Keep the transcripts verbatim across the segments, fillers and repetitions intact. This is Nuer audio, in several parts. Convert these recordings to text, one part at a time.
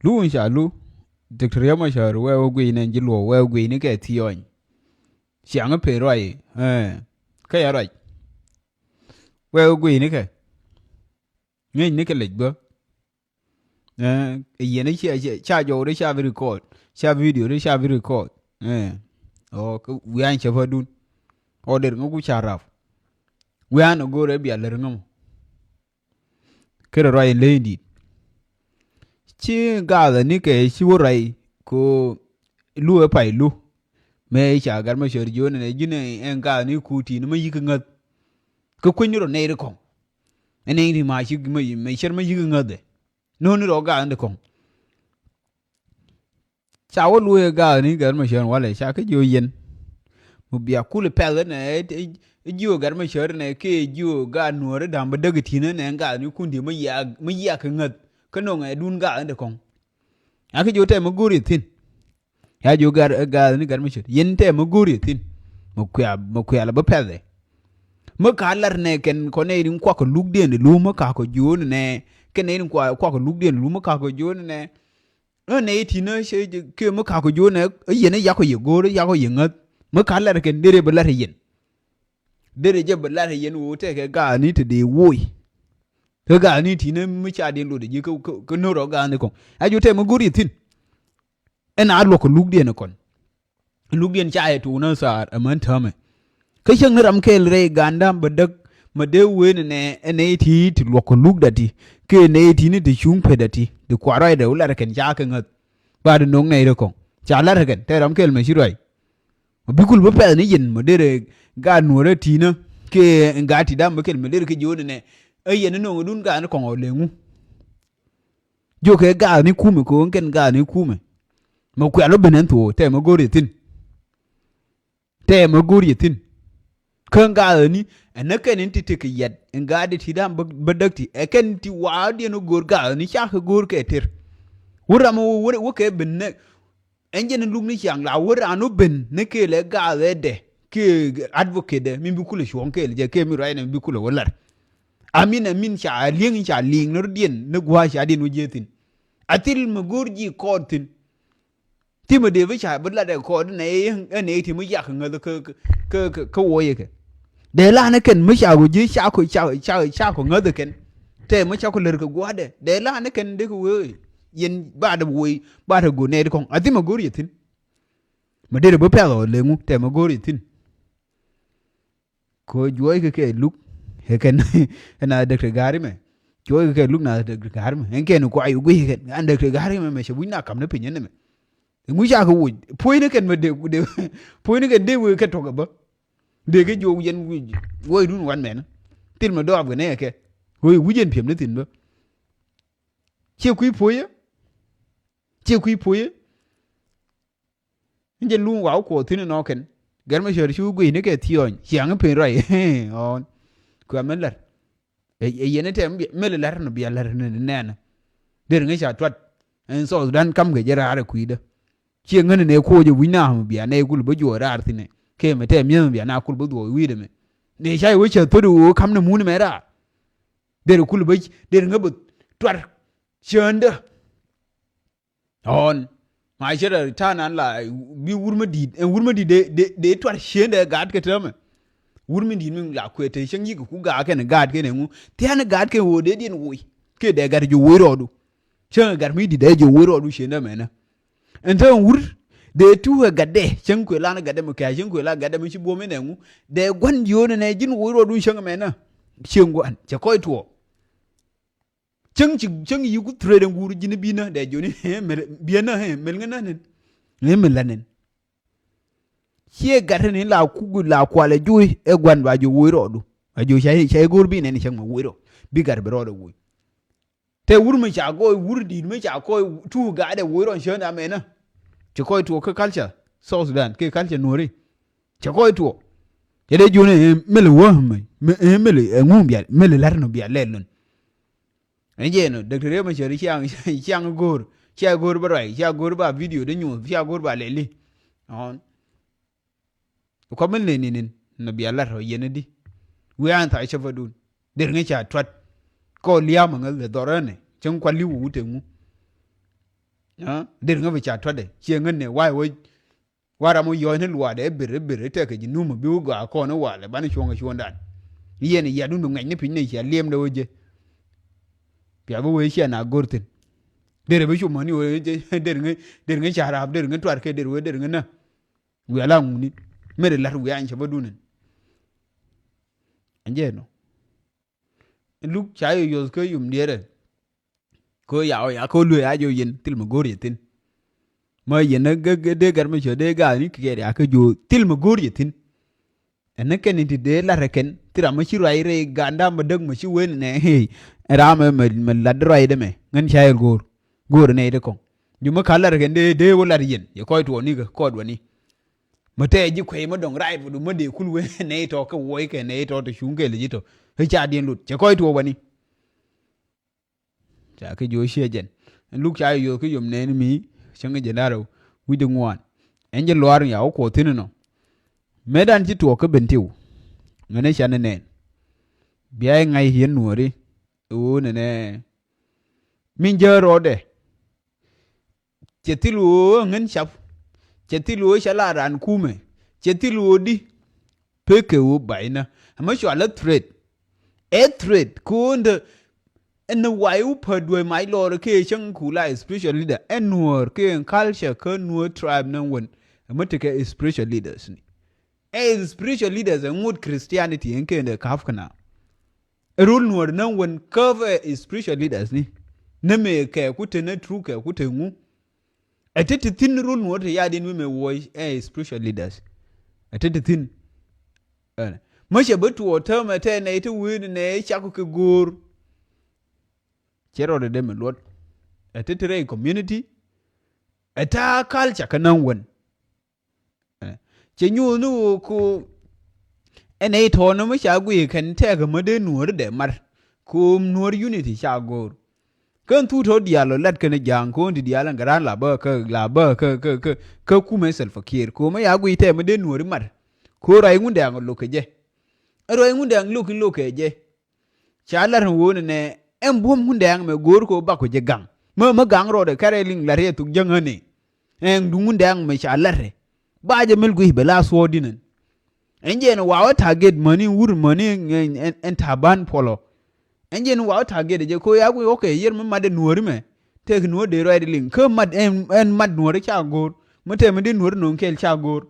Lu in ca lu. Doctor Riek Machar wee wä guiy nɛ ji̱ luɔk wee wä guiy ni kɛ thiɔny. Ciaŋ pen ruac. Kä ya ruac. Wee wä guiy ni kɛ ŋi̱i̱c ni kɛ lec bä. Ɛ yɛn ca jɔw de ca bi record, ca video de ca bi record. Ɔ wian cɛ pa dun. Ɔ der ŋä ku ca rap. Wian a go̱o̱rɛ bia lär ŋä mɔ. Kɛ rɛ ruac in ley in di̱i̱t. Ci gaath ni kɛ ci wä ruac ko lu ɛ pay lu. Mɛ ca gat mɛ cär jiön ɛn ɛ ji̱n ɛn gaath ni ku ti̱i̱n mɛ yi̱k ŋäth. Kä kueny ni rɔ nɛy ri kɔŋ. Ɛn ɛn ri ma ci mɛ cär mɛ yi̱k ŋäth ɛ. No̱o̱ni rɔ gaath ni kɔŋ. Ca wä luɔ̱c ɛ gaath ni gat mɛ cär walɛ ca kä jiö yɛn. Mɛ bia kul pɛl nɛ jiö gat mɛ cär nɛ kɛ jiö gaat nuɔ̱ɔ̱ri da̱m bä däk ti̱n nɛ gaath ni kun di̱ mɛ yiak ŋäth. Kä no̱ŋ ɛ dun gaath ni kɔŋ. A kä jiö tɛmɛ go̱o̱ri thi̱n. Ya jiö gaath ni gat mɛ cär yɛn tɛmɛ go̱o̱ri thi̱n. Mɛ kuia mɛ kuia lɛ bä pɛl ɛ. Mɛ ka lar nɛ kɛn kɔn nɛ rin kuak kɛ luk diɛn lu mɛ ka kɔ jiö nɛ kɛn nɛ rin kuak kɛ luk diɛn lu mɛ ka kɔ jiö nɛ. Ɛ nɛ iti nä cɛ kɛ mi kakɔ jo̱o̱nɛ ɛ yɛn ɛ yakɔ yɛ go̱o̱r ɛ yakɔ yɛ ŋäth. Mi ka lar kɛn derɛ bi lar ɛ yɛn. Derɛ jɛ bi lar ɛ yɛn ɣöö tɛkɛ gaani te dee woc. Kä gaani ti nä mi ca diɛn lot ɛ ji̱ kä no̱r ɔ gaani kɔŋ. A ju tɛk mi go̱o̱r yɛ thi̱n. Ɛn a luɔk kɛ luk diɛn ɛ kɔn. Luk diɛn ca yɛ tuunä thaar ɛmän täämɛ. Kä cäŋ ni ram kɛɛl rɛy ganda bä däk mɛ dee wen nɛ ɛ nɛy ti ti luɔk kɛ luk dati kɛ nɛy ti ni ti cuŋ pet dati ti kua̱r ruac rɛw lar kɛn ca kɛ ŋäth. Ba di no̱ŋ nɛy rɛ kɔŋ ca lar kɛn tɛ ram kɛɛl mɛ ci ruac. Mɛ bikul bä pɛth ni yɛn mɛ derɛ gaat nuɔ̱rä ti̱nä kɛ gaat ti dam bä kɛl mɛ derɛ kɛ jiön nɛ ɛ yɛn ni no̱ŋ dun gaat ni kɔŋ ɔ leŋu. Jokɛ gaat ni kumɛ kɛ ɣöö kɛn gaat ni kumɛ. Mɛ kuɛl ɔ ben ɛn thuɔɔ tɛ mɛ go̱r yɛ thi̱n. Tɛ mɛ go̱r yɛ thi̱n. Kä gaat ni ɛn nä kɛn in ti tekɛ yɛt in gaat ti da̱a̱m bä däk ti ɛ kɛn ti wa̱a̱ diɛn ɔ go̱r gaat ni cakɛ go̱r kɛ tër. Wä ram wä kɛ ben nɛ ɛn jɛn in luk ni ciaŋ la wä raan wä ben ni kɛɛl ɛ gaat ɛ dɛ kɛ advocate ɛ min bi kulɛ cuɔ̱ŋ kɛɛl jɛ kɛ min ruacnɛ min bi kulɛ wä lar. Amin amin ca li̱eŋ ca li̱iŋ ni rɔ diɛn ni gua̱a̱c ca diɛn wä jiɛ thi̱n. A thil mi go̱o̱r ji̱ kɔɔt thi̱n. Ti mi dee bi ca bi lat ɛ kɔɔt nɛ ɛ nɛ ti mi yak ŋäth kä kä kä kä wä yɛ kɛ. Dee la ni kɛn mi ca ku ji̱ ca ku ca ca ca ku ŋäth kɛn. Tɛ mi ca ku lär kɛ gua̱dɛ dee la ni kɛn dee kɛ wee yɛn ba dee wee ba dee go̱o̱r nɛ ti kɔŋ a thil mi go̱o̱r yɛ thi̱n. Mi dee bi pɛth ɔ leŋu tɛ mi go̱o̱r yɛ thi̱n. Ko juɔc kɛ kɛ luk. Kɛn ɛn a däk te ga̱ri mɛ. Juɔc kɛ kɛ luk na däk te ga̱ri mɛ ɛn kɛn kua yu guic kɛn an däk te ga̱ri mɛ mɛ cɛ buc na kam ni piny ɛn mɛ. Ŋu ca kɛ wuc puɔ̱ny ni kɛn mɛ dee dee puɔ̱ny ni kɛn dee wee kɛ tɔk ɛ bä. Dee kɛ juɔk yɛn wuc wuɔc dun wan mɛn. Thil mɛ dɔɔp kɛ nɛ kɛ wee wuc yɛn piɛm ni thin bä. Ciɛ kui̱ puɔ̱yä. Ciɛ kui̱ puɔ̱yä. Ni jɛ luŋ wa wä kuɔth thi̱n inɔ kɛn. Gɛr mɛ cär cu guic ni kɛ thiɔny ciaŋ i̱ pen ruac ɣɔn. Kuɛ mɛ lär. Ɛ yɛn itɛm mɛl lär ni bia lär ni nɛnɛ. Der ŋäc ca tuat. Ɛn South Sudan kam kɛ jɛ raar ɛ kui̱dä. Ciɛ ŋän inɛ kuɔc ɛ wi̱c na mɛ bia nɛ kul bä juɔc raar thi̱n ɛ kɛ mɛ tɛm mi̱eth mɛ bia na kul bä dhuɔc wi̱i̱dɛ mɛ. Nɛ ca i̱ wä cä thot i̱ ɣöö kam ni mun mɛ raar. Der kul bä der ŋä bä tuar. Cäändä. Ɔn ma cɛ rɛ ta̱a̱ nan la bi wur mi di̱i̱t ɛn wur mi di̱i̱t dee tuar cien dee gaat kɛ täämɛ. Wur mi di̱i̱t mi la kuɛ te cäŋ yik ku gaat kɛn gaat kɛn ɛŋu thia̱n gaat kɛn ɣöö dee diɛn woc kɛ dee gat ji̱ woc rɔɔdu. Cäŋ gat mi di̱i̱t dee ji̱ woc rɔɔdu cien dee mɛnä. Ɛn te ɛn wur dee tu ɛ gat dee cäŋ kuɛ lan gat dee mi kɛ̈ɛ̈ cäŋ kuɛ lan gat dee mi ci buɔ̱m in ɛŋu dee gua̱n jiöönɛ nɛ ji̱n woc rɔɔdu cäŋ mɛnä. Cieŋ gua̱n cɛ kɔc tuɔɔk. Cäŋ ci cäŋ yi ku thread ɛn guur ji̱n binä dɛ joni mel biɛnä mel ŋä nä nen. Ŋä mel la nen. Ciɛ gat ni la ku la kualɛ joi ɛ guan ba jo woi rɔɔdu. A jo cai cai go̱o̱r bi nɛn cäŋ ma woi rɔ bi gat bi rɔɔdɛ woi. Te wur mi ca gɔɔy wur di̱i̱t mi ca kɔɔy tu gat ɛ woi rɔ cäŋ da mɛnä. Ci kɔɔy tuɔɔk kä culture South Sudan kɛ culture nuɔri. Cɛ kɔc tuɔ cɛ dee jiön ɛ mel wä mɛ mel ɛ ŋu bia mel ɛ lar nɔ bia lɛl lun. Ɛn jɛ nɔ däk te rɛ mɛ cɛ ri ciaŋ ciaŋ go̱o̱r cia go̱o̱r bä ruac cia go̱o̱r ba video dee nyuɔth cia go̱o̱r ba lɛli. Ɔn kɔ mel nɛ ninin nɔ bia lar ɔ yɛn di. Wi̱i̱ an thac cɛ bä dun der ŋä ca tuat kɔ lia̱a̱ mɛ ŋäth lɛ dhɔr ɛnɛ cäŋ kual li̱w wut ɛ ŋu. Aa, der ŋä bi ca tuatdɛ ciɛ ŋä nɛ wa̱i̱ wä. Wa̱i̱ ram wä yɔ̱ɔ̱c ni luaadɛ i̱ ber i̱ ber i̱ tɛkɛ ji̱ numä bi wä gɔaa kɔn i̱ walɛ banɛ cuɔ̱ŋ ɛ cuɔ̱ɔ̱ŋdan. Yɛn i̱ yat wun bi ŋuɛ̈cni piny nɛ cia liɛmdɛ wä jɛ. Pia bi wee cia na go̱r thi̱n. Der bi cu mäni wee jɛ der ŋä, der ŋä ca raap der ŋä tuatkɛ der wee der ŋä nä. Wi̱i̱ ala ŋuni mer i̱ la̱t wi̱i̱ any cɛ bä dunin. Ɛn jɛ nɔ. Luk ca yɛ yuɔth kä yum diɛɛrɛ. Kä yaw ya kä luee a jɛ yɛn thil mi go̱o̱r yɛ thi̱n. Mä yɛn a gɛ dee gɛr mi cɛ dee ga̱a̱ ni kɛ ya kä jo̱o̱ thil mi go̱o̱r yɛ thi̱n. Ɛn ni kɛn in ti dee lar ɛ kɛn thil ram mi ci ruac rɛy ga̱a̱n da̱a̱m mi däk mi ci wen nɛ. Ram mi lat ruac dee mɛ ŋän ca yɛ go̱o̱r. Go̱o̱r nɛy dee kɔŋ. Ju mi ka̱l lar ɛ kɛn dee dee wä lar yɛn yɛ kɔc tuɔɔk ni kɛ kɔɔt wä ni. Mä tɛɛ ji̱ kuɛy mä dɔ̱ŋ raay bä du mä dee kul wen nɛy tɔ̱ kɛ wuɔy kɛ nɛy tɔ̱ te cuŋ kɛ lɛ ji̱ tɔ̱. Kä ca diɛn lut cɛ kɔc tuɔɔk wä ni. Ca kä jiö ciɛ jɛn. Ɛn luk ca yɛ yo̱o̱k kä yom nɛɛni mi cäŋ jɛ da̱r wi̱c di ŋuan. Ɛn jɛ luaar ya wä kuɔth thi̱n inɔ. Mëëdan ci tuɔɔk kä ben tiw. Ŋänɛ canɛ nɛɛn. Bia yɛ ŋa̱c yɛn nuɔ̱ɔ̱ri. Ɣöö nɛnɛ min jääri rɔɔdɛ. Cɛ thil ɣöö ɛ ŋän cap. Cɛ thil ɣöö cɛ la raan kumɛ. Cɛ thil ɣöö di. Pekɛ ɣöö ba̱cnä ɛmɛ cɔal ɛ threat. Ɛ threat ko̱o̱ndä. Ɛn ni wa̱i̱ wä päät duäc mac lɔɔr kɛ cäŋ ku la spiritual leader ɛ nuɔ̱ɔ̱r kɛ ɛn culture kä nuɔ̱ɔ̱r tribe ni wän. Ɛmɛ tekɛ spiritual leaders ni. Ɛ spiritual leaders ɛ ŋot Christianity ɛn kɛ ɛn dee ka̱p kɛ na. Ɛ rol nuɔ̱ɔ̱r näŋ wän käp ɛ spiritual leaders ni. Ni mëë kɛ ku te ni true kɛ ku te ŋu. Ɛ te te thi̱n rol nuɔ̱ɔ̱r te ya̱diɛn wi̱i̱ mëë wuɔ̱c ɛ spiritual leaders. Ɛ te te thi̱n. Ɛn mä cɛ bä tuɔɔk täämɛ tɛ nɛy te wi̱i̱ni nɛy cak kɛ go̱o̱r. Cɛ rɔɔdɛ dee mi luɔt. Ɛ te te rɛy community. Ɛ ta̱a̱ culture kä näŋ wän. Cɛ nyuuth ni ɣöö ku ɛn ɛ itɔɔnä mi ca guiy kɛn tɛɛkä mä dee nuɔ̱ɔ̱ri dɛ mat. Ku nuɔ̱ɔ̱ri unity ca go̱o̱r. Kän thuk tɔ̱ diaal ɔ lat kɛn ja̱a̱ŋ ko̱o̱n ti diaal ɛn gɛ raan la bä kä la bä kä kä kä kä kumɛ Salva Kiir ko̱o̱mä ya guiy tɛɛ mä dee nuɔ̱ɔ̱ri mat. Ko̱o̱r ruac ŋun dɛ̈ɛ̈ŋ ɔ lo̱k kɛ jɛ. Ruac ŋun dɛ̈ɛ̈ŋ lo̱k in lo̱k kɛ jɛ. Ca lar ni woni nɛ ɛn buɔ̱m Ŋundɛŋ mɛ go̱o̱r kɛ ɣöö bakɔ jɛ gaŋ. Mä mä gaŋ rɔɔdɛ kɛrɛ liŋ lar yɛ thok jäŋäni. Ɛn duŋ Ŋundɛŋ mɛ ca lar rɛ. Ba jɛ mil guic bɛ la thuɔɔk dinɛn. Ɛn jɛ ɛn wa wä target mäni wur mäni ɛn, ɛn, ɛn Taban Puɔlɔ. Ɛn jɛ ɛn wa wä target jɛ kɛ ɣöö ya guic ɣɔkɛ yiër mi mat ɛ nuɔ̱ɔ̱ri mɛ. Tëëk nuɔ̱ɔ̱r dee ruac di liŋ kä mat ɛn, ɛn mat nuɔ̱ɔ̱ri ca go̱o̱r. Mi tɛm mi dee nuɔ̱ɔ̱ri no̱o̱ŋ kɛɛl ca go̱o̱r.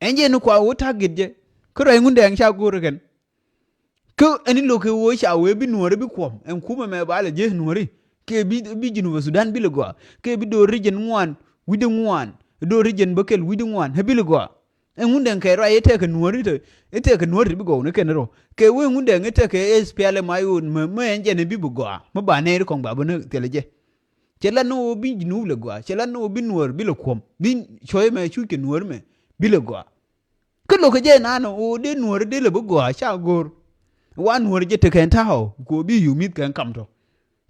Ɛn jɛ ɛn kua wä target jɛ. Kä ruac Ŋundɛŋ ca go̱o̱r kɛn. Kä ɛn i̱ lo̱k kɛ ɣöö ca wee bi nuɔ̱ɔ̱ri bi kuɔ̱m ɛn kumɛ mɛ ba lɛ jiäc nuɔ̱ɔ̱ri kɛ bi, bi Junub Sudan bi lɛ gɔaa kɛ bi do̱r region ŋuan wi̱cdɛ ŋuan do̱r region bä kɛl wi̱cdɛ ŋuan ɛ bi lɛ gɔaa. Ɛn Ŋundɛŋ kɛ ruac i̱ tɛkɛ nuɔ̱ɔ̱ri i̱ tɛkɛ nuɔ̱ɔ̱ri bi gɔw ni kɛn rɔ kɛ wee Ŋundɛŋ i̱ tɛkɛ SPLM-IO mɛ, mɛ ɛn jɛn i̱ bi bi gɔaa mi ba nɛɛri kɔŋ ba bi ni thilɛ jɛ. Cɛ lat ni ɣöö bi Junub lɛ gɔaa cɛ lat ni ɣöö bi nuɔ̱ɔ̱r bi lɛ kuɔ̱m bi cuɔ̱c mɛ cuc kɛ nuɔ̱ɔ̱ri mɛ bi lɛ gɔaa. Kä lo̱kɛ jɛ naan ɣöö dee nuɔ̱ɔ̱ri dee lɛ bi gɔaa ca go̱o̱r. Wa nuɔ̱ɔ̱ri jɛ tekɛn ta̱a̱ ɔ kɛ ɣöö bi yio̱w mi̱th kɛn kam tɔ.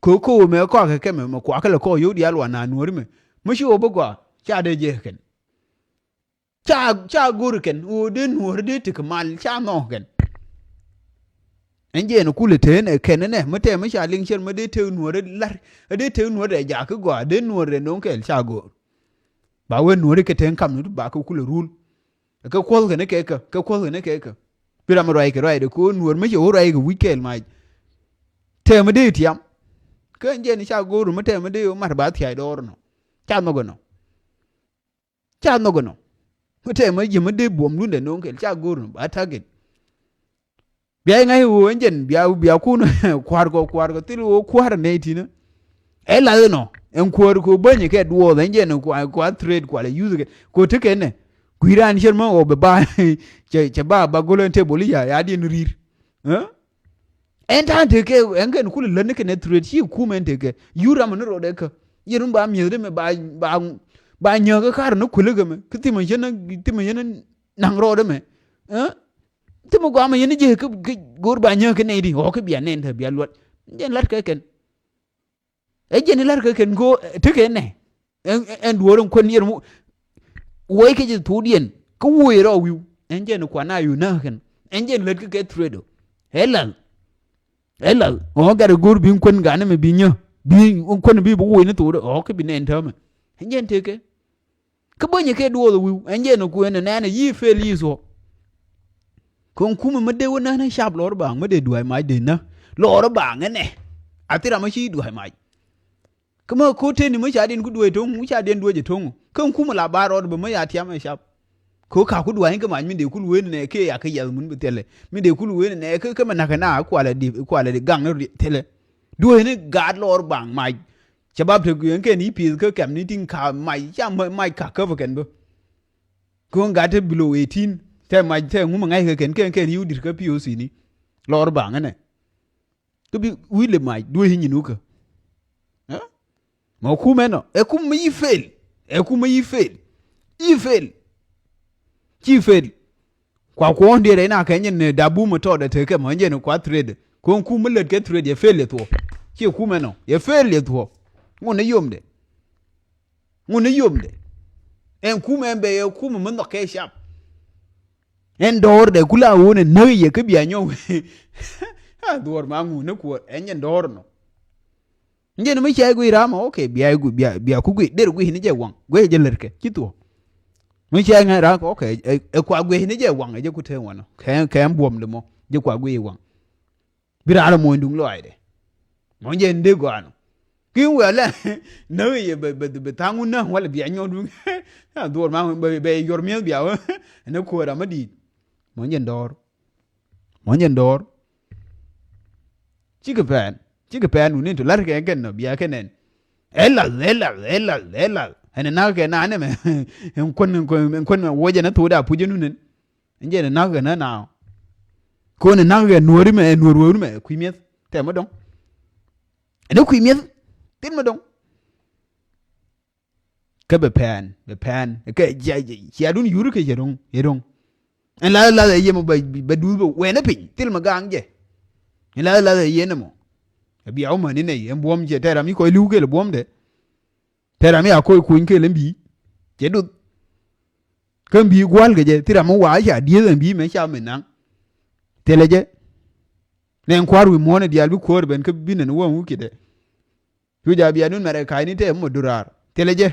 Kɛ ɣöö kä ɣöö mɛ kɔakɛ kɛmɛ mɛ kuakä lɛ kɔɔk yio̱w diaal wa naan nuɔ̱ɔ̱ri mɛ mi ci ɣöö bi gɔaa ca dee jɛ kɛn. Ca, ca go̱o̱ri kɛn ɣöö dee nuɔ̱ɔ̱ri dee tekɛ mal ca nhɔk kɛn. Ɛn jɛ ɛn kulɛ tëë nɛ kɛn nɛ mi tɛm mi ca liŋ cɛr mi dee tek nuɔ̱ɔ̱ri lar dee tek nuɔ̱ɔ̱ri dee jaak kä gɔaa dee nuɔ̱ɔ̱ri dee no̱o̱ŋ kɛɛl ca go̱o̱r. Ba wee nuɔ̱ɔ̱ri kɛ tëë kam ni ba kɛ kulɛ rul. Kɛ kuɔth kɛn kɛ kɛ kɛ kuɔth kɛn kɛ kɛ. Bi ram ruac kɛ ruac de ko̱o̱r nuɔ̱ɔ̱r mi cɛ wä ruac kɛ wi̱c kɛɛl mac. Tɛm mi dee tiam. Kä ɛn jɛ ɛn ca go̱o̱r mi tɛm mi dee mar ba thiac dɔɔr nɔ. Ca nhɔk ɛnɔ. Ca nhɔk ɛnɔ. Mi tɛmɛ ji̱ mi dee buɔ̱m lundɛ no̱o̱ŋ kɛl ca go̱o̱r ni ba target. Bia iŋa̱c i̱ ɣöö ɛn jɛn bia, bia kun kua̱r kɔ, kua̱r kɔ thil ɣöö kua̱r nɛy ti̱n. Ɛ lath ɛnɔ ɛn kuäär kɛ ɣöö bänyɛ kɛ duɔɔth ɛn jɛn kua, kua threat kua lɛ yuth kɛ kɛ ɣöö tekɛ nɛ. Kui̱ raan cier mä ɣɔw bɛ ba cɛ, cɛ ba, ba go̱l ɛn table i̱ ya, ya diɛn ri̱i̱r. Ɛ? Ɛn ta̱a̱ tekɛ ɛn kɛn kulɛ lät ni kɛn ɛ threat ci kum ɛn tekɛ. Yur ram ni rɔɔdɛ kä. Yɛn mi ba mi̱eth dee mɛ ba, ba, ba nyääk kä ka̱r ni kuäl kä mɛ. Kä thimɛ yɛn, thimɛ yɛn naŋ rɔɔdɛ mɛ. Ɛ? Thimɛ gɔaa mɛ yɛn ji̱ kä, kä go̱o̱r ba nyääk kä nɛy di. Ɣɔɔ kä bia nɛn tä bia luɔt. Jɛn la̱t kɛ kɛn. Ɛ jɛn i̱ la̱rkɛ kɛn go̱o̱r tekɛ nɛ. Ɛn, ɛn duɔ̱ɔ̱r ɛn kuän yɛr mu. Wuɔc kɛ jɛ thuudiɛn kä wuɔc rɔ wi̱i̱w. Ɛn jɛn kuan a yun näk kɛn. Ɛn jɛn lät kä kɛ threat ɔ. Ɛ lal. Ɛ lal. Ɣɔ̱ɔ̱ŋ gat ɛ go̱o̱r bi̱i̱ kuän ganɛ mɛ bi̱i̱ nyä. Bi kuän bi bi woc ni thokdä ɔ kä bi nɛn täämɛ. Ɛn jɛn tëëkɛ. Kä bänyɛ kɛ duɔth wi̱i̱ ɛn jɛn kuën nɛn yi̱ fail yi̱ thuɔ̱k. Kɛ kumɛ mi dee wä nä nä cap lɔr baŋ mi dee dua̱a̱c mac dee nä lɔr baŋ ɛnɛ. A thil ram mi ci dua̱a̱c mac. Kä mä ko̱ teni mi ca diɛn ku duec to̱ŋ, mi ca diɛn duec to̱ŋ. Kä kumɛ la bar rɔɔd bä mi ya tiam ɛ cap. Ko̱ ka ku dua̱a̱c kä mac mi dee kul wen nɛ kɛ ya kä yɛth mun bi thilɛ. Mi dee kul wen nɛ kä kä mɛ nak na kualɛ di kualɛ di gaŋ ni thilɛ. Dua̱a̱c ni gaat lɔr baŋ mac. Ca bap te guiɛn kɛn i̱ pieth kä kɛm ni tiŋ ka mac ca mac ka käp kɛn bä. Kä gat te below eighteen tɛ mac tɛ ŋum ŋa̱c kɛ kɛn kɛn kɛn i̱ wä dit kä P O C ni. Lɔr baŋ ɛnɛ. Kä bi wi̱i̱ lɛ mac duee i̱ nyin wä kä. Ɛ? Mɛ kum ɛnɔ ɛ kum mi yi fail. Ɛ kum mi yi fail. Yi fail. Ci fail. Kua kuɔ̱ɔ̱n diɛt ɛ na kɛ nyin ni dabu mi tɔɔt ɛ tekɛ mɔ jɛn kua thread. Kuɔ̱ɔ̱n kum mi lät kɛ thread yɛ fail yɛ thuɔ̱k. Ci kum ɛnɔ yɛ fail yɛ thuɔ̱k. Ŋun ni yomdɛ. Ŋun ni yomdɛ. Ɛn kum ɛn bɛ yɛ kum mi nhɔk kɛ cap. Ɛn dɔɔr dɛ kula wun ɛ näk yɛ kä bia nyɔw. A dhuɔr ma ŋun ni kuɔr ɛn jɛn dɔɔr nɔ. Jɛn mi cɛ gui ram ok bia gui bia bia ku gui der gui ni jɛ waŋ gui jɛ lɛr kɛ ci thuɔ. Mi cɛ ŋa ram ok ɛ kua gui ni jɛ waŋ ɛ jɛ ku te wanɔ kɛ kɛ buɔm de mɔ jɛ kua gui waŋ. Bi ram mɔ duŋ lɔaydɛ. Mɔ jɛ ndɛ gɔanɔ. Kin wɛlɛ näk yɛ bɛ bɛ bɛ thaŋ wun näk wala bia nyɔ duŋ. A dhuɔr ma bɛ bɛ yɔr miɛth bia wä. Ɛn kuɔr ram mi di̱i̱t. Mɔ jɛ dɔɔr. Mɔ jɛ dɔɔr. Cikɛ pɛn cikɛ pɛn wuni to lar kɛ kɛn nɔ bia kɛ nɛn. Ɛ lath ɛ lath ɛ lath ɛ lath ɛn nak kɛ na nɛ mɛ. Ɛn kuän ɛn kuän mɛ wocɛ nɛ thok da puc ɛn wunɛn. Ɛn jɛ nɛ nak kɛ nɛ na. Kon nɛ nak kɛ nuɔri mɛ nuɔr wewni mɛ kui̱ miɛth tɛ mɛ dɔŋ. Ɛn kui̱ miɛth thin mɛ dɔŋ. Kä bɛ pɛn bɛ pɛn kɛ cia dun yuri kɛ cɛ roŋ cɛ roŋ. Ɛn la la yɛ mɔ bɛ bɛ duth bɛ wɛn piny thil mɛ gaŋ jɛ. Ɛn la la yɛ nɛ mɔ. Ɛ bia wä mani nɛ yɛ buɔm jɛ tɛ ram yi kɔc liw kɛ lɛ buɔm dɛ. Tɛ ram ya koc kuny kɛ lɛ mbi cɛ duth. Kä mbi gual kɛ jɛ thil ram mɛ wa ca dieth ɛn bi mɛ ca mɛ naŋ. Thilɛ jɛ. Nɛ ɛn kuar wi̱i̱ muɔ̱ɔ̱n ɛ diaal bi kuäär ben kä bi nɛn wä wä kidɛ. Cu ja bia nun mɛrɛ ka̱cni tɛ mɔ durar thilɛ jɛ.